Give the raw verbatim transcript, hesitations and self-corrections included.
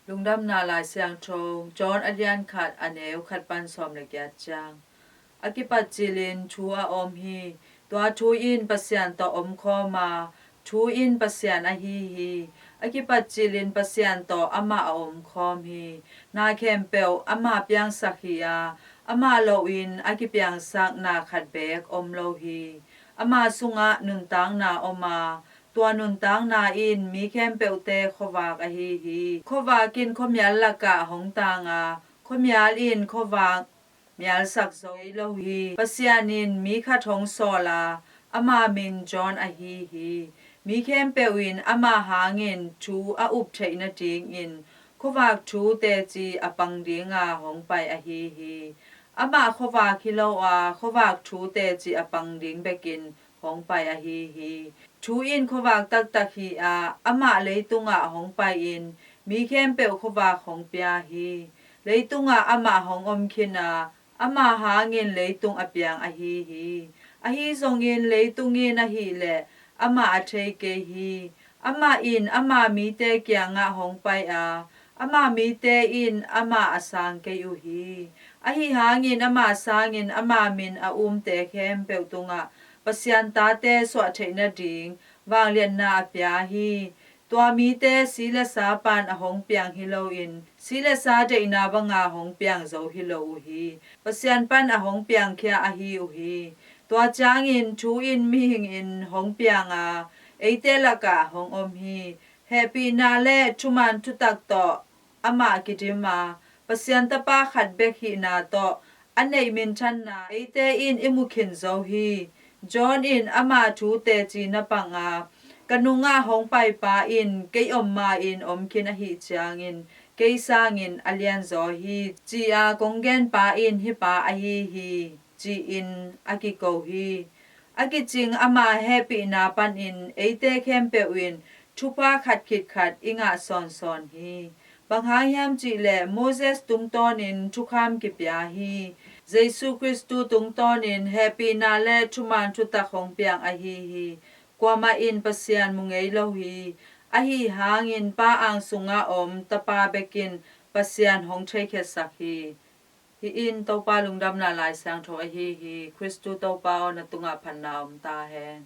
Lungdamna Lai Siangtho, John a lian khat a neu khat pan sawm le giat ciang. A kipat cilin thu a om hi. Tua thu in Pasian tawh omkhawm a, thu in Pasian ahi hi. A kipat cilin Pasian tawh amah a omkhawm hi. Na khempeuh amah piangsak hi a, amah loin a kipiangsak na khat beek om lo hi. Ama sungah nuntakna om a, tua nuntakna in mi khempeuhte khuavak ahi hi. Khuavak in khuamial lakah hong tang a, khuamial in khuavak mialsak zo lo hi. Pasian in mi khat hong sawl a, ama min John ahi hi. Mi khempeuh in ama hangin thu a up theih nadingin khuavak thu teci a pang dinga hong pai ahi hi. Amah khuavak hi lo a, khuavak thu teci a pang ding bekin hong pai ahi hi. Thu in khuavak taktak hi a, amah leitungah hong pai-in mi khempeuh khuavak hong pia hi. Leitungah amah hong om khin a, ama hangin leitung a piang ahi hi. Ahi zongin leitung in ahih leh amah a thei kei hi. Amah in ama mite kiangah hong pai a, ama mite in amah a sang kei uh hi. Ahi hangin ama sangin ama min a umte khempeuh tungah Pasian tate suah theih nading vangliatna a pia hi. Tua mite si le sa pan a hong piang hi loin, si le sa deihna banga hong piang zo hi lo uh hi. Pasian pan a hong piangkhia ahi uh hi. Tua ciangin thu in mihingin hong piang a, eite lakah hong om hi. Hehpihna le thuman thutak tawh amah kidim a, Pasian Tapa khat bek hihna tawh a neih minthanna eite in i mu khin zo hi. John in ama thu teci na pang a, ka nungah hong paipa in kei om ma-in om khin ahih ciangin kei sangin a lianzaw hi, ci-a kong genpa in hih pa ahi hi, ci-in a kiko hi. A kicing ama hehpihna panin eite khempeuh in thupha khat khit khat i ngah sawnsawn hi. Bang hang hiam cihleh Moses tungtawnin thukham kipia hi. Jesu Khristu tungtawnin hehpihna le thuman thutak hong piang ahi hi. Kuamah in Pasian mu ngei lo hi. Ahi hangin Pa ang sungah om Tapa bekin Pasian hong theikhiatsak hi. Hih in Topa lungdamna Lai Siangtho ahi hi. Khristu Topa aw, na tungah phatna om ta hen.